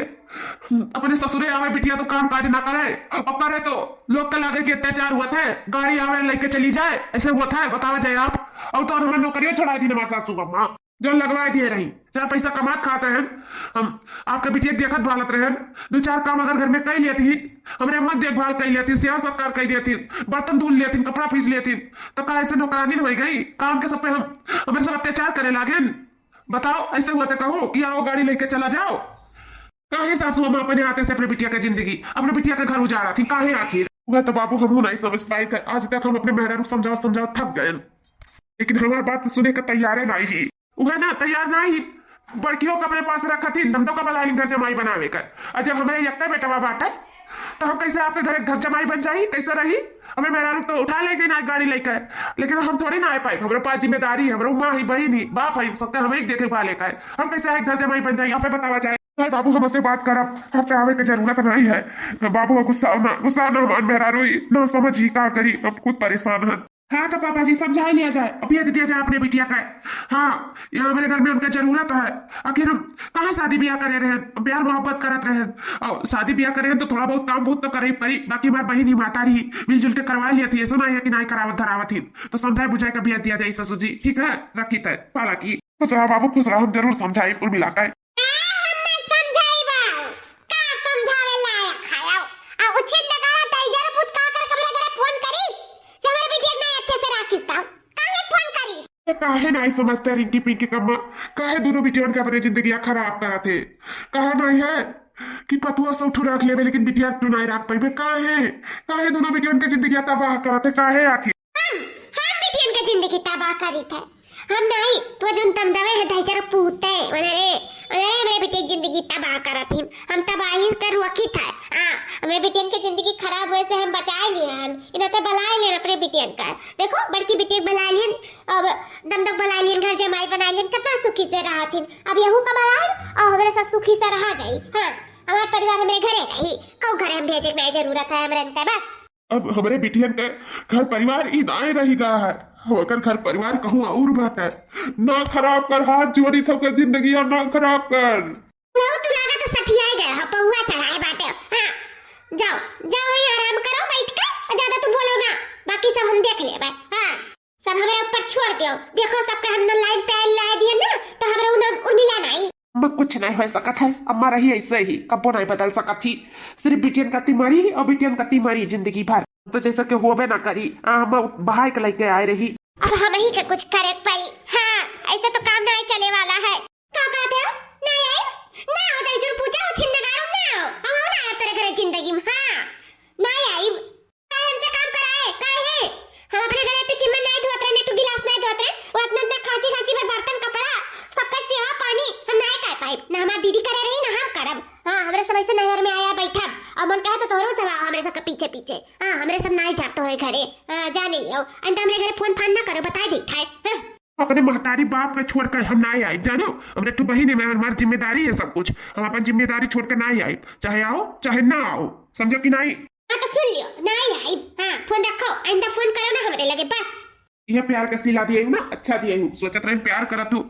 अपने ससुरे आवे बिटिया तो काम काज ना करे, और करे तो लोग का लागे कि अत्याचार हुआ था, गाड़ी आवे लेके चली जाए, ऐसे हुआ था, बतावा जाए आप। और तो हमारे नौकरियों छोड़ा दी हमारे सासू अम्मा, जो लगवा दिए रही, चार पैसा कमात खात रहन, हम आपका बिटिया देखत भालत रहन, दो चार काम अगर घर में कर लेती, हमरे अम्मा के देखभाल कर लेती, सेवा सत्कार कर देती, बर्तन धुल लेती, कपड़ा फीस लेती, तो का ऐसे नौकरानी हो गई? काम के सब पे हम, हमरे सब अत्याचार करे लागे। बताओ, ऐसे हुआ तो कहो कि आओ गाड़ी लेके चला जाओ। काहे सासू अम्मा अपने हाथे से अपने बिटिया के जिंदगी, अपने बिटिया के घर उजाड़ा थी, काहे आखिर? वह तो बाबू हमहू नहीं समझ पाए थे, आज तक हम अपने मेहरारू समझाओ समझाओ थक गए, लेकिन हमार बात सुने के तैयारे नहीं ही। उहे ना, तैयार ना ही। बड़कियों का अपने पास रखा थी, नंदो का बलाइन घर जमाई बनावे कर। और जब हमरे यक्का बेटवा बाटे, तो हम कैसे आपके घर, घर जमाई बन जाई? कैसे रही? हमें मेहरारू तो उठा ले गई ना गाड़ी लेकर, लेकिन हम थोड़ी ना आ पाए। हमरे पास जिम्मेदारी, हमरे माँ ही, बहन ही, बाप ही, सबके हमें एक देखे भाले का है। हम कैसे एक घर जमाई बन जाई? आप बतावा जाए। नहीं बाबू, हमसे बात करब, आपके आवे के जरूरत नहीं है। बाबू, गुस्सा ना, गुस्सा ना मान मेहरारू ही, ना समझी का करी, हम खुद परेशान हैं। हाँ तो पापा जी, समझा लिया जाए और भेज दिया जाए अपने बिटिया का। हाँ, यहाँ हमारे घर में उनका जरूरत है। आखिर हम कहाँ शादी ब्याह करे रहे, प्यार मोहब्बत करत रहे, और शादी ब्याह करे तो थोड़ा बहुत काम बहुत तो करे ही पड़ी, बाकी हमार बहिन ही माता रही, मिलजुल के करवा लिया थी, ऐसा नहीं है कि नहीं करावत धरावत ही। तो समझाए बुझाए के भेज दिया जाए ससुर जी, ठीक है? रखी तय, पाला की। खुश रहा बाबू, खुश रहा, हम जरूर समझाई उर्मिला का। का हमें समझाई बा? का समझावे लायक है? आओ, आ उछित दगावा तई जरा पूत का कर कमरे घरे फोन करिस? जे हमरे बिटिया के नहीं अच्छे से राखिस ताऊ। काहे फोन करिस? तो काहे नहीं समझते रिंकी पिंकी कम्मा? काहे दोनों बिटियन के अपने जिंदगियां खराब करत है? कहा नहीं है कि पतुआ से उठू रख लेवे, लेकिन बिटिया के नहीं रख पाइबे? काहे? काहे दोनों बिटियन के जिंदगियां तबाह करत है? काहे आखिर? हम, हम बिटियन के जिंदगी तबाह करी थे। हम नहीं, तो जोन तम दवे है दहिजर पूते, ओने रे, ओने रे, हमरे बिटिया के जिंदगी तबाह करत हिन। हम तबाही के रोकी थे। हाँ, हमरे बिटियन के जिंदगी खराब हुए से हम बचाए लिए हन। इन्हें तो बलाए लेन अपने बिटियन का। देखो, बड़की बिटिया के बलाए लेन, अब दमदक बलाए लेन, घर जमाई बनाए लेन, कितना सुखी से रहत हिन। अब यहू का बलाए और हमरे सब सुखी से रहा जाई। हाँ, हमार परिवार हमरे घरे रही, कऊ घरे हम भेजे के नहीं जरूरत है हमरे इनका, बस। अब हमरे बिटियन के घर परिवार ई नाय रही गा है, ओकर घर परिवार कहूँ और बाटे। ना खराब कर, हाथ जोड़ी थोके जिंदगी और ना खराब कर। बुढ़ऊ तू लागत सठियाए गए हो, पौआ चढ़ाए बाटे। हाँ, जाओ, जाओ वहीं आराम करो बैठ के, और ज्यादा तू बोलो ना, बाकी सब हम देख लेबे। हाँ, सब हमरे ऊपर छोड़ दियो। देखो सबके हम ना लाइन पे लाए दिए ना, तो हमरे उ नाम उर्मिला नहीं। तो कुछ नहीं हो सकत है, अम्मा रही ऐसे ही, कब्बो नहीं बदल सकत ही। सिर्फ बिटियन का तिमरी और बिटियन का तिमरी जिंदगी भर। तो जैसा कि होबे ना करी, आ, हम बहाय के लेके आए रही। अब हम ही के कुछ करे के पड़ी। हाँ, ऐसे तो काम नहीं चले वाला है। का कहते हो? नहीं आई? ना हो दई जुर पूछा हो छिन्न गाड़ू ना हो। हम हो ना आए तेरे घरे जिंदगी में। हाँ, नहीं आई। काहे हमसे काम कराए? काहे? हम अपने घरे पे चिम्मन नहीं धोत रहे, नहीं तो गिलास नहीं धोत रहे। वो इतना इतना खांची खांची भर बर्तन कपड़ा, सबका सेवा पानी हम नहीं कर पाए। ना हमार दीदी करे रही, ना हम करब। हाँ, हमरे सब ऐसे नैहर में आया बैठब। और मन कहे तो तोहरो सब आओ हमरे सब के पीछे पीछे। हाँ, हमरे सब नहीं जात तोहरे घरे। हाँ, जा नहीं आओ। अंत हमरे घरे फोन फान ना करो, बताई देत है। हाँ। अपने महतारी बाप के छोड़ के हम ना आइब, जानो। हमरे तू बहिन है, हमार जिम्मेदारी है सब कुछ। हम अपन जिम्मेदारी छोड़ के ना आइब, चाहे आओ चाहे ना आओ, समझो कि नहीं? हाँ, तो सुन लियो, ना आइब। हाँ, फोन रखो, आइंदा फोन करो ना हमरे लगे, बस। यह प्यार का सिला दिए हूँ ना, अच्छा दिए हूँ, सोचत रहे प्यार करत हूँ।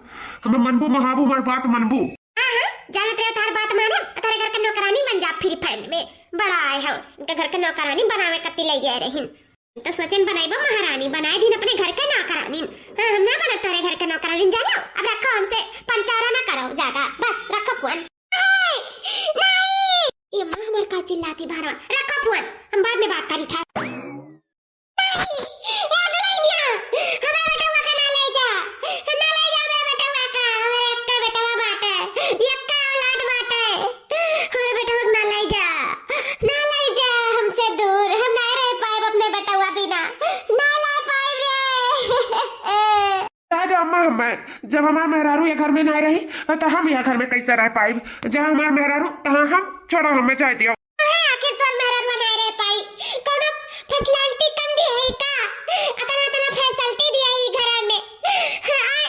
हम मनबू महाबू, हमार बात मनबू। हाँ, हाँ, जानत रहे तार बात माने, तारे घर के नौकरानी बन जा फ्री फंड में। बड़ा आए हो, इनके घर के नौकरानी बनावे कत्ती ले गए रही। तो सोचन बनाइबो महारानी, बनाए दिन अपने घर के नौकरानी। हाँ, हम ना बनब तोरे घर के नौकरानी, जानो। अब रखो, हमसे पंचारा ना करो ज्यादा, बस रखो फोन। नहीं, नहीं। ये माँ हमार का चिल्लाती बाहरवा, रखो फोन, हम बाद में बात करी था। नहीं, ए दुल्हनिया, हमरा बेटवा के ना ले जा, ना ले जा हमरा बेटवा का, हमरे अक्का बेटवा बाटे, यक्का औलाद बाटे। हमरे बेटवा के ना ले जा, ना ले जा हमसे दूर, हम ना रह पाएब अपने बेटवा बिना, ना ले पाएब रे। जा, जा अम्मा, हमें, जब हमार मेहरारू ये घर में ना रही, तो हम यह घर में कैसे रह पाएब? जहाँ हमार मेहरारू, तहाँ हम, छोड़ो, हमें जाए दियो। काहे आखिर तोर मेहरारू ना रह पाई? कौनो फैसिलिटी कम दी है का? अतना, अतना फैसिलिटी दिया है ई घर में। हाँ,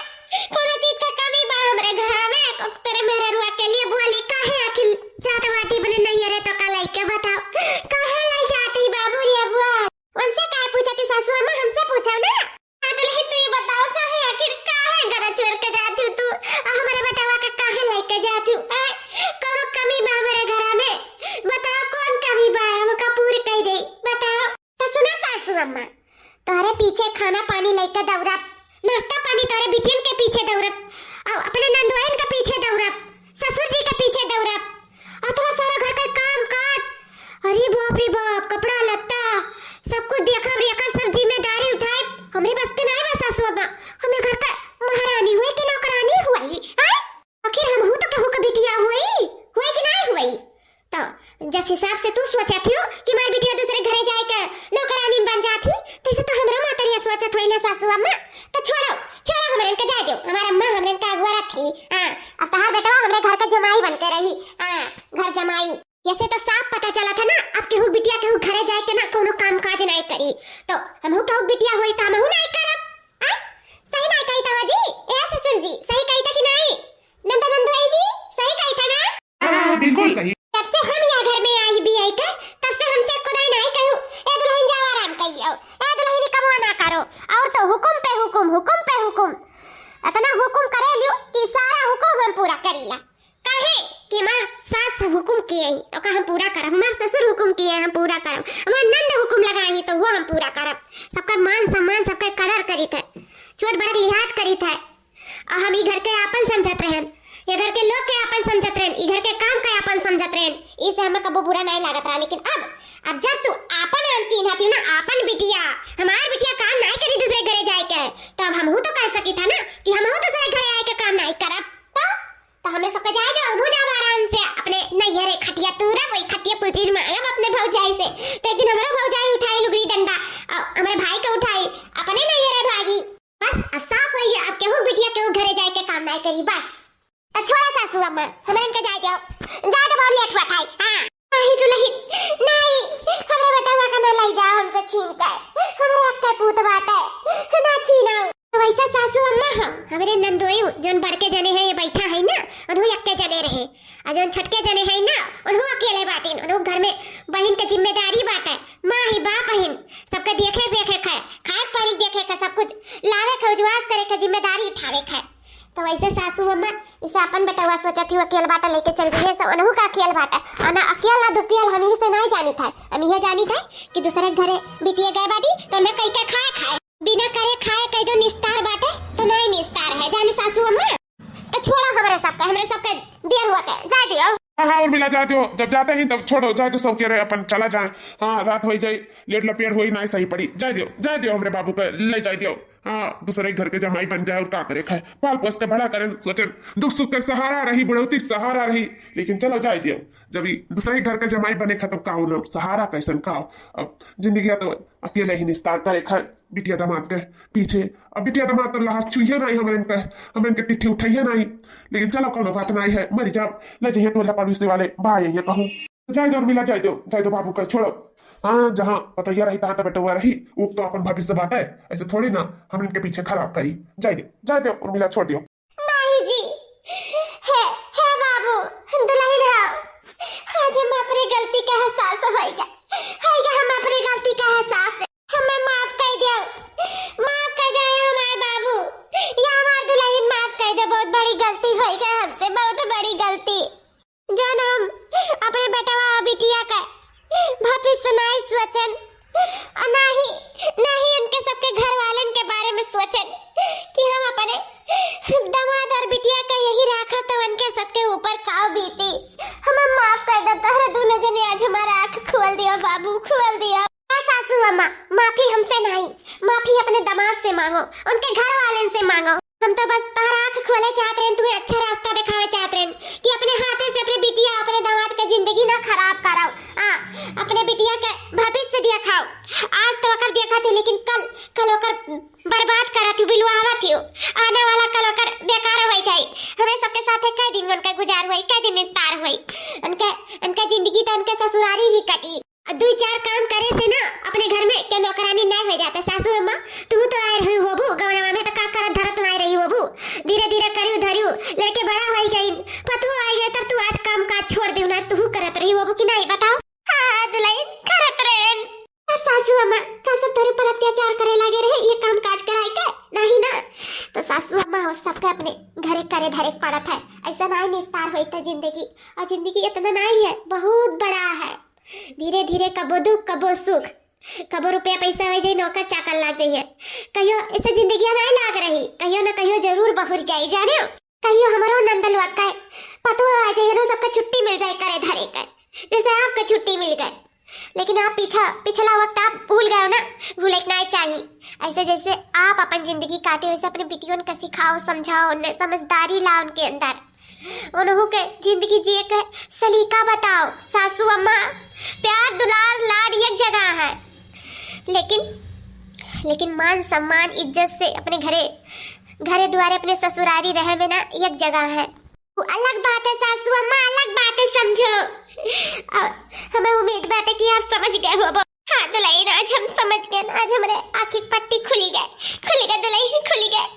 कौनो चीज का कमी बा हमरे घर में? तेरे मेहरारू अकेले बोली काहे आखिर जात बाटी बने नहीं रे तो का लइके बताओ। काहे लाई जाती बाबू रे बुआ? उनसे काहे पूछती सासू अम्मा, हमसे पूछो ना। हाँ दुल्हन, तू ये बताओ काहे आखिर काहे घर छोड़ के जाती हूँ तू? आ, हमारे बेटवा का काहे लेके जाती हूँ? आय, कौनो कमी बा हमारे घर में? बताओ कौन कमी बा, हमका पूरी कह दे, बताओ। तो सुना सासू अम्मा, तोहरे पीछे खाना पानी लेके दौड़ब, नाश्ता पानी तोहरे बिटियन के पीछे दौड़ब, और अपने नंदुआइन के पीछे दौड़ब, ससुर जी के पीछे दौड़ब, अतना सारा घर का काम काज, अरे बाप रे बाप, कपड़ा लत्ता, सब कुछ देखब रेखब, सब जिम्मेदारी उठाए, हमरे बस के नाई बा सासू अम्मा, हमें घर का महारानी हुए कि नौकरानी हुई, आय? आखिर हमहू तो केहू के बिटिया हुई, हुई कि नाई हुई? तो जिस हिसाब से तू सोचत हियो कि हमार बिटिया दूसरे घरे जाए के नौकरानी बन जात ही, तैसे तो हमरो मातरिया सोचत होई ना सासू अम्मा। तो छोड़ो, छोड़ो, हमरन के जाए दो, हमार अम्मा हमरन का अगुआ रखी। हाँ, अब तहार बेटवा हमरे घर का जमाई बन के रही। हाँ, घर जमाई। जैसे तो साफ पता चला था ना, अब केहू बिटिया केहू घरे जाए के ना कोनो काम काज नाई करी। तो हमहू केहू बिटिया होई तो हमहू नाई करब। हाँ? सही नाई कही था जी, ए ससुर जी, सही कही था कि नाई? नंदा नंदुआई जी, सही कही था ना? हाँ, हाँ, बिल्कुल सही। जब से हम यह घर में आई भी आई के, तब से हमसे खुदाई नाई कहू, ए दुल्हन जाओ आराम कइयो, ए दुल्हन कमवा ना करो, और तो हुकुम पे हुकुम, हुकुम पे हुकुम, इतना हुकुम करे लियो कि सारा हुकुम हम पूरा करीला। काहे कि हमार सास हुकुम किए ही, तो का हम पूरा करब? हमार ससुर हुकुम किए, हम पूरा करब। हमार नंद हुकुम लगाए ही, तो वो हम पूरा करब। सबका मान सम्मान, सबका कदर करीत है, छोट बड़ के लिहाज करीत है। और हम ई घर के आपन समझत रहन, ये घर के लोग के आपन समझत रहन, ई घर के काम के आपन समझत रहन, इसे हमें कबो बुरा नहीं लागत रहा। लेकिन अब, अब जब तू आपन आन चीन्हत ही ना, आपन बिटिया, हमार बिटिया काम नहीं करी दूसरे घरे जाए के, तो अब हमहू तो कह सकी था ना कि हमहू दूसरे घरे आए के काम नहीं करब। तो तो हमरे सबके जाए दो, उन्हों जाब आराम से अपने नैहरे खटिया तूरब, वही खटिया कुल चीज मांगब अपने भौजाई से। तो एक दिन हमरो भौजाई उठाई लुगरी डंडा, अ, हमरे भाई के उठाई, अपने नैहरे भागी। बस, अब साफ होई गया, अब केहू बिटिया केहू घरे जाए के काम नाई करी, बस। तो छोड़ा सासू अम्मा, हमरे इनके जाए दो, जाए दो, बहुत लेट हुआ था। हाँ। नहीं दुल्हन, नहीं, हमरे बेटवा का ना लाई जाओ हमसे छीन के, हमरे अक्का पूत बाटे, ना छीनो। तो वैसे सासू अम्मा हम, हमरे नंदोई जौन बड़के जने हैं, ये बैठा है ना, उन्हों यक्के जने रहे। और जौन छटके जने हैं ना, उन्हों अकेले बाटिन, उन्हों घर में बहिन के जिम्मेदारी बाटे, माँ ही बाप बहिन, सबके देखे, देखे खाए, खाए पानी देखे खाए, सब कुछ लावे खाए, उजवास करे खाए, जिम्मेदारी उठावे खाए। तो वैसे सासू अम्मा, इसे अपन बेटवा सोचत ही, अकेल बाटे लेके चल गई है, सब उन्हों का अकेल बाटे, और ना अकेल ना दुकेल, हम ही से नहीं जानी था, हम ये जानी था कि दूसरे घरे बिटिया गए बाटी, तो ना कहीं का खाए खाए। बिना करे खाए कह दो निस्तार बाटे, तो नहीं निस्तार है, जाने सासू अम्मा। छोड़ो हमरे सबके, हमरे सबके देर हुआ के, जाए दियो। हाँ, हाँ, उर्मिला, जाए दियो, जब जाते ही तब छोड़ो, जाए दियो, सब के रहे अपन चला जाए। हाँ, रात होई जाई, लेट लपेट होई, नाई सही पड़ी, जाए दियो, जाए दियो, हमरे बाबू के ले जाए दियो। हाँ, दूसरे घर के जमाई बन जाए और का करे खाए, पाल पोस के बड़ा करें, सोचें दुख सुख के सहारा रही, बुढ़ौती के सहारा रही, लेकिन चलो जाए दियो, जब ई दूसरे घर के जमाई बने खा तब का हो ना, सहारा कैसन का हो? अब जिंदगी तो अकेले ही निस्तार करे खाए। बिटिया दामाद के पीछे। अब बिटिया दामाद तो लाश छुइहे नाई, हमरे इनके, हमरे इनके टिट्ठी उठइहे नाई। लेकिन चलो, कौनो बात नाई है, मरी जाब, ले जइहे टोला पड़ोसी वाले, भाई ये कहूँ। जाए दो उर्मिला, जाए दो, जाए दो बाबू का, छोड़ो। हाँ, जहाँ पतैया रही, तहाँ तो बेटवा रही, वो तो अपन भविष्य बाटे, ऐसे थोड़ी ना हम इनके पीछे खराब करी। जाए दो, जाए दो उर्मिला, छोड़ दियो। नाही जी, हे, हे बाबू, दुलहिन हो, आज हम अपने गलती का एहसास होइगा, होइगा हम अपने गलती का एहसास। हमें माफ कर दियो, माफ कर दियो, ये हमार बाबू, ये हमार दुलहिन, माफ कर दियो। बहुत बड़ी गलती होइगा हमसे, बहुत बड़ी गलती। जौन हम अपने बेटवा और बिटिया का भविष्य नाई सोचन, और नाही, नाही उनके सबके घर वालन के बारे में सोचन कि हम अपने दामाद और बिटिया का यही राखा तो उनके सबके ऊपर काव बीती। हमें माफ कर दो, तोहरे दोनों जने आज हमारा आँख खोल दियो बाबू, खोल दियो। ए सासू अम्मा, माफी हमसे नाही, माफी अपने दामाद से मांगो, उनके घर वालन से मांगो। हम तो बस तोहरा आँख खोले चाहत रहेन, तुम्हें अच्छा रास्ता दिखावे चाहत रहेन कि अपने हाथे से अपने बिटिया, अपने दामाद के जिंदगी ना खराब कराओ। आ, अपने बिटिया के भविष्य दिया खाओ। आज तो अकर देखा थे, लेकिन कल, कल ओकर बर्बाद करा थी, बिलवावा थी। आने वाला कल ओकर बेकार हो जाई। हमें सबके साथे कै दिन उनका गुजार हुई, कै दिन निस्तार हुई। उनके, उनका जिंदगी तो उनके ससुरारी ही कटी। दुई चार काम करे से ना अपने घर में के नौकरानी नाय हो जाता। सासू अम्मा, तू तो आए रही होबू गवनवा में, तो का करत धरत नाय रही होबू। धीरे धीरे करियो धरियो, लड़के बड़ा हो गई, पतुआ आ गए, तब तू आज काम काज छोड़ दियो ना, तू करत रही होबू कि नहीं, बताओ? हाँ दुलहिन, करत रहेन। अब सासू अम्मा का सब तोरे पर अत्याचार करे लागे रहे, ये काम काज कराए के नहीं ना, तो सासू अम्मा हो सबके अपने घरे करे धरे के पड़त है। ऐसा नाय निस्तार होई तो जिंदगी, और जिंदगी इतना नाय है, बहुत बड़ा है। धीरे धीरे कबो दुख, कबो सुख, कबो रुपया पैसा हो जाई, नौकर चाकर लाग जाइए। कहियो ऐसे जिंदगिया नाय लाग रही, कहियो ना कहियो जरूर बहुर जाई, जाने हो? कहियो हमरो नंदल वक्त है, पतुआ आ जाइए ना, सबका छुट्टी मिल जाए करे धरे कर, जैसे आपका छुट्टी मिल गए। लेकिन आप पीछा, पिछला वक्त आप भूल गए हो ना, भूले के नाय चाहिए। ऐसे जैसे आप अपन जिंदगी काटे, वैसे अपने बिटियों का सिखाओ, समझाओ, उन्हें समझदारी ला उनके अंदर। उन्हों के जिंदगी जिए के सलीका बताओ। सासू अम्मा, प्यार, दुलार, लाड एक जगह है, लेकिन, लेकिन मान सम्मान, इज्जत से अपने घरे, घरे दुआरे, अपने ससुरारी रहे में ना एक जगह है। वो अलग बात है सासू अम्मा, अलग बात है, समझो। और हमें उम्मीद बाटे कि आप समझ गए हो। हाँ दुलहिन, आज हम समझ गए, आज हमरे आँखी की पट्टी खुली गए, खुली गए दुलहिन, खुली गए।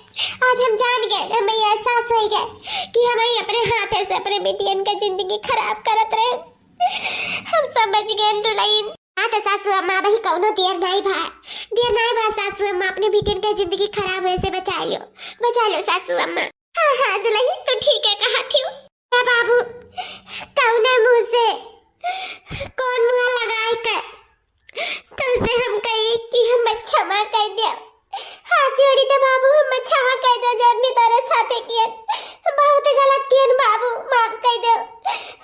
आज हम जान गए, हमें ये एहसास हो गए कि हम ही अपने हाथे से अपने बिटियन का जिंदगी खराब करत रहे, हम समझ गए दुलहिन। हाँ तो सासू अम्मा, अबही कौनो देर नाई भा, देर नाई भा सासू अम्मा, अपने बिटियन का जिंदगी खराब होए से बचा लियो, बचा लियो सासू अम्मा। हाँ हाँ दुलहिन, तू ठीक है कहा थी। ए बाबू, कौने मुँह से, कौन मुँह लगाए के तुमसे हम कही कि हमर क्षमा कर दे। हाथ जोड़ी दे बाबू, हमर क्षमा कर दे, जौन भी तोरे साथे कियन, बहुत गलत कियन बाबू, माफ कर दे,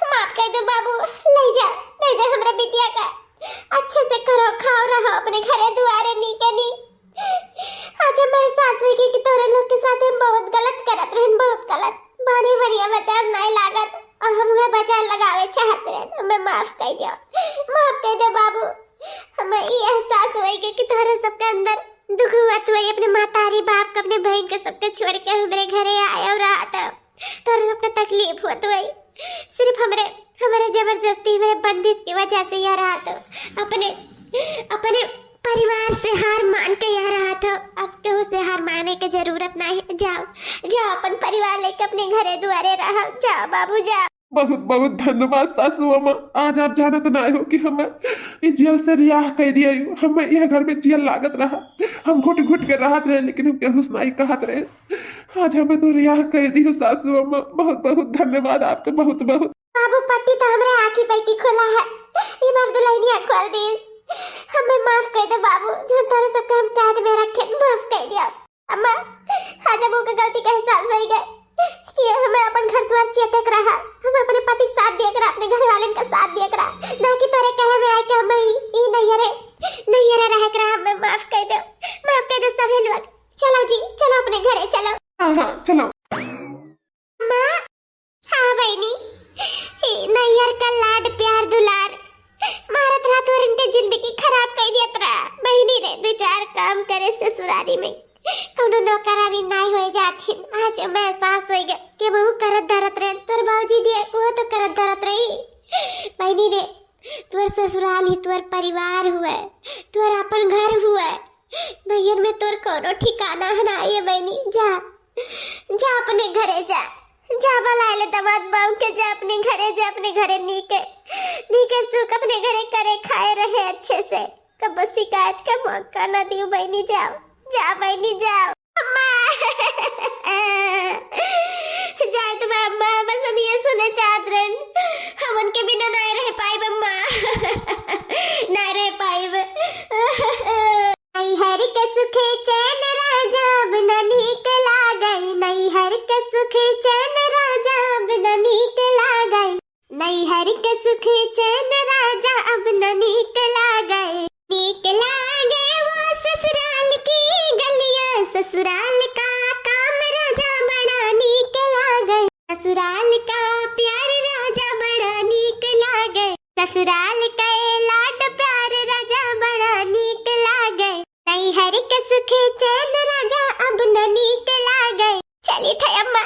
माफ कर दे बाबू। ले जा, ले जा हमरा बिटिया का, अच्छे से करो, खाओ, रहो अपने घरे दुआरे, नीके नी। आज हम एहसास हुई कि, कि तोरे लोग के साथ हम बहुत गलत करत रहन, बहुत गलत। बानी बढ़िया बाजार नाय लागत, और हम वह बाजार लगावे चाहत रहन, हमें माफ कर दियो, माफ कर दे बाबू। हमें ई एहसास हुई कि, कि तोरे सबके अंदर दुख हुआ, तू अपने महतारी बाप के, अपने बहन के सबके छोड़ के हमरे घरे आए और रात तोरे सबके तकलीफ होत होई, सिर्फ हमरे, हमरे जबरदस्ती, हमरे बंदिश की वजह से यह रहत हो। अपने, अपने परिवार से हार मान के यह रहत हो। अब केहू से हार माने के जरूरत नहीं। जाओ, जाओ अपन परिवार लेके अपने घरे दुआरे रहो। जाओ बाबू, जाओ। बहुत बहुत धन्यवाद सासू अम्मा, आज आप जानत ना हो कि हमें ई जेल से रिहा कर दिया। हमें यह घर में जेल लागत रहा, हम घुट घुट के रहत रहे, लेकिन हम केहू से नहीं कहत रहे। आज हमें तू रिहा कर दियो सासू अम्मा, बहुत बहुत धन्यवाद आपके, बहुत बहुत। बाबू, पट्टी तो हमरे आँखी बैठी खुला है, ये हमार दुलहिनिया खोल दी। हमें माफ कर दे बाबू, जो तोरे सबके हम कैद में रखे, माफ कर दिया। अम्मा, आज हम ओकर गलती का एहसास हो गए, कि हमें अपन घर द्वार चेते के रहा, हमें अपने पति के साथ दिए के रहा, अपने घर वालन का साथ दिए के रहा, ना कि तोरे कहे में आए कि हम ही, ई नैहरे, नैहरे रहे के रहा, हमें माफ कर दो, माफ कर दो सभी लोग। चलो जी, चलो अपने घरे चलो। हाँ, हाँ, चलो। माँ, हाँ बहिनी, ई नैहर का लाड प्यार दुलार मारत रहा, तोर इनके जिंदगी खराब कर दिया तरा। बहिनी रे, दो चार काम करे ससुरारी में, कौनो नौकरानी नाई होए जाथिन। आज एहसास होई गए कि बहू करत धरत रहे, तोर बाबूजी दिए वो तो करत धरत रही। बहिनी रे, तोर ससुराल ही तोर परिवार हुए, तोर अपन घर हुए। नैहर में तोर कौनो ठिकाना है ना ये बहिनी। जा, जा अपने घरे जा, जा बुलाए ले दामाद बाबू के, जा अपने घरे, जा अपने घरे नीके, नीके सुख अपने घरे करे खाए रहे अच्छे से। कबो शिकायत का मौका ना दियो बहिनी, जाओ, जा बहिनी जाओ। अम्मा, जाए तो बा अम्मा, बस हम ये सुने चाहत रहन, हम उनके बिना ना रह पाइब अम्मा, ना रह पाइब। नैहर के सुख चैन राजा अब न नीक लागै, नैहर के सुख चैन राजा अब न नीक लागै, नैहर के सुख चैन राजा अब न नीक लागै, नीक लागै वो ससुराल की गलियां, ससुराल का काम राजा बड़ा नीक लागै, ससुराल का प्यार राजा बड़ा नीक लागै, ससुराल के लाड प्यार राजा बड़ा नीक लागै। नैहर के सुख चैन राजा अब न नीक लागै। चली थे अम्मा,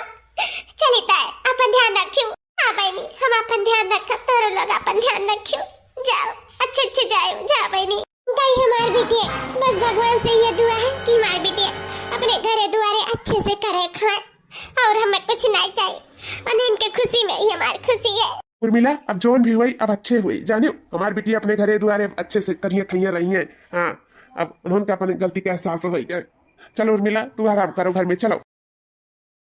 चली ताए, अपन ध्यान रखियो। हाँ बहिनी, हम अपन ध्यान रखब, तोरो लोग अपन ध्यान रखियो। जाओ, अच्छे अच्छे जाओ, जा बहिनी। गई हमार बिटिया, बस भगवान से ये दुआ है कि हमार बिटिया अपने घरे दुआरे अच्छे से करे खाए और हमें कुछ नहीं चाहिए, उन्हें इनके खुशी में ही हमार खुशी है। उर्मिला, अब जौन भी हुई, अब अच्छे हुई, जानियो, हमार बिटिया अपने घरे दुआरे अच्छे से करिए खइया रही है। हाँ, अब उन्होंने का अपने गलती का एहसास हो गया। चलो उर्मिला, तू आराम करो घर में, चलो।